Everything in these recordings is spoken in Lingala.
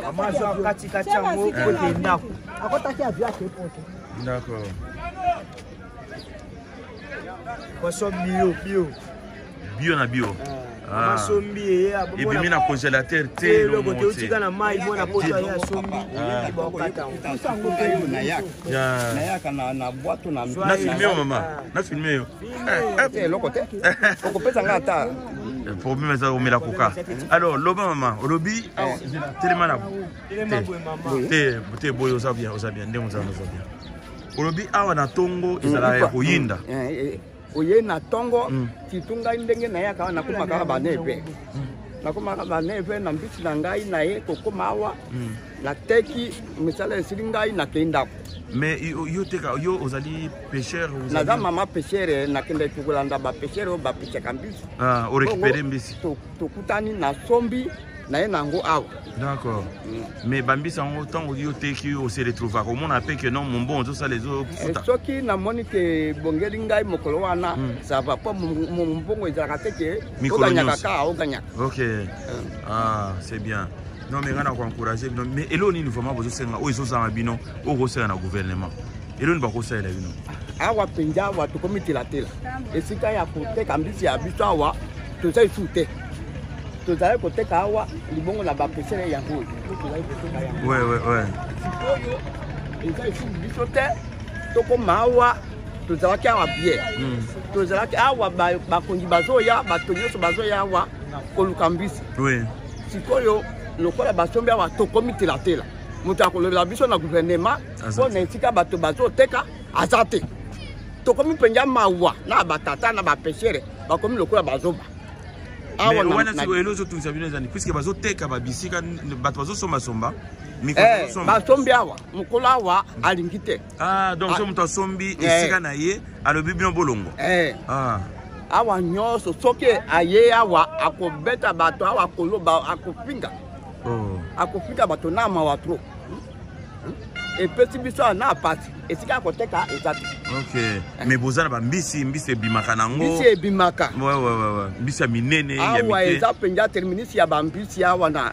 Mama azwa katikati yango kote ndako. Akotaki avion ake poto. D'accord. Poisson bio bio. Bio na bio. Ah. Asombi ye ebimi na congélateur te eloko te otika na mai mwana poto aye asombi bakokata nayaka na bwato na filme yo mama na filme yo eloko te okopesa ngai ata problème eza omela koka alors loba mama olobi telema na te te boye oza bien oza bien ndenge oza oza bien olobi awa na ntongo ezalaka ya koyinda oye na ntongo surtout ngai ndenge nayaka awa nakoma kaka baneve nakomaka baneve na mbisi na ngai naye kokoma awa nateki misala esili ngai nakei ndako. Mais yo teka, yo ozali pêcheur? Naza mama pêcheur, nakendaki kolanda bapêcheur oyo bapêchaka mbisi. Ah, orécupéré mbisi. Tokutani, nasombi naye nango awa. D'accord. Mais bambisi yango, ntango yo teki, ose retrouvaka, omona mpe ke non, mombongo ozosala ezofuta? Soki namoni ke ebongeli ngai mokolo wana, ça va, mpo mombongo ezalaka te ke oganyaka kaka oganyaka. Ok, ah, c'est bien. Non, mais nga na koencourage bino, mais eloko nini vraiment bozosenga oyo ezozanga bino, oyo kosenga na gouvernement, eloko nini bakosalela bino? Awa mpenza, awa tokomi telatela, esika ya koteka mbisi ya biso awa toza lisusu te. Tozali koteka awa libongo na bapesele yango oyo tozali koteka yango. Sikoyo eza lisusu biso te, tokoma awa. Tozalaki awa bien, tozalaki awa, bakonzi bazoya, bato nyonso bazoya awa koluka mbisi. Sikoyo lokola basombi awa, tokomi telatela. Moto akolobela biso na gouvernement mpo na esika bato bazoteka aza te. Tokomi mpenza mawa na batata na bapeshere, bakomi lokola bazoba. Awa wana sikoyo elo ozotungisa bino ezani, puisque bazoteka babisika, bato bazosombasomba? Basombi awa, mokolo awa alingi te. Ah, donc so moto asombi esika na ye, alobi bino bolongo. Awa nyonso, soki aye awa, akobeta bato awa, akoloba, akofinga, akofinga bato na mawa trop. Epesi biso na pasi, esika ya koteka eza te. Ok, mais boza na bambisi, mbisi ebimaka nango? Mbisi ebimaka. Ouais, mbisi ya minene, ya mike. Awa eza mpenza terminus ya bambisi awa na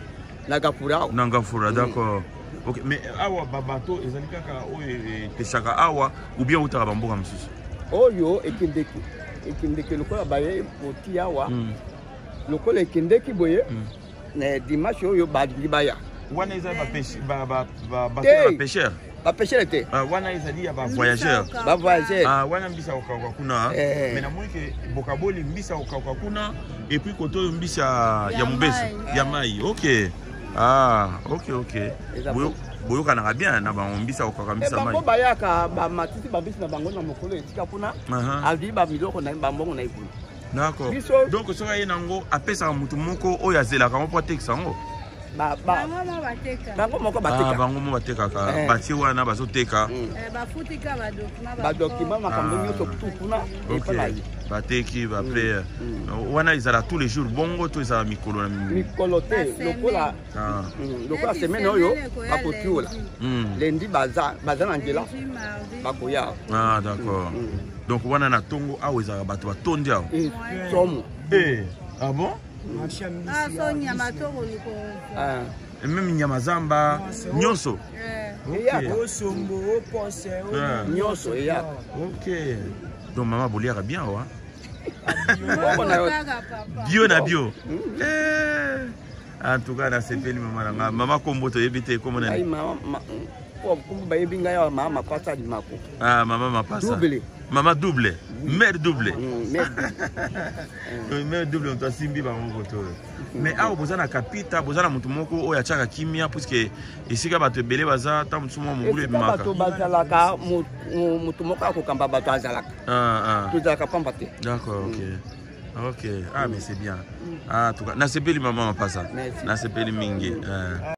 Gafura awa. Na Gafura, d'accord. Ok, mais awa babato ezali kaka oyo epesaka awa ou bien outaka bamboka mosusu? Oyo ekendeki, ekendeki lokola baye poti awa, lokola ekendeki boye na dimanche oyo balingi baya. Wana eza bapêcheur? Bapêcheur te. Wana ezali ya bavoyageur. Bavoyageur. Wana mbisi ya kokauka kuna, mais namoni ke bokaboli mbisi ya kokauka kuna et puis kote oyo mbisi ya mobesu ya mai. Ok, ah, ok, boyokanaka bien na bango, mbisi ya kokauka, mbisi ya mai. Bango bayaka, bamatisi bambisi na bango na mokolo esika kuna, azwi babiloko na bambongo na ye kuna. D'accord. Donc soki aye nango, apesaka motu moko oyo azelaka yango mpo atekisa yango? Bango moko bateka. Bango moko batekaka, batie wana, bazoteka. Bafutika badocument, makambo nyonso tu kuna epa na ye. Bateki baple wana ezala tous les jours bongo to ezala mikolo na mikolo te? Lokola lokola semaine oyo bakotiola lundi, baza na nzela bakoya. Ah, d'accord. Donc wana na ntongo awa ezalaka bato batondi awa? Somo. Ah bon? Même nyama zamba nyonso? Osombo, opose. Nyonso eyaka. Ok, donc mama, boliaka bien awa, bio na bio. En tout cas nasepeli, mama na nga. Mama, kombo toyebi te, kombo nani? Kombo bayebi ngai awa, mama Mapasa Limako. Ah, mama Mapasa. Double. Mama double, mère double, mère double, moto asimbi bango koto oyo. Mais awa boza na kapita, boza na motu moko oyo atiaka kimia, puisque esika bato ebele baza, ta mosusu mwa mobulu ebimaka. Bato bazalaka, motu moko akokamba bato azalaka, tozalaka pamba te. D'accord, ok, ah, mais c'est bien. Ah, en tout cas nasepeli, mama Mapasa, nasepeli mingi.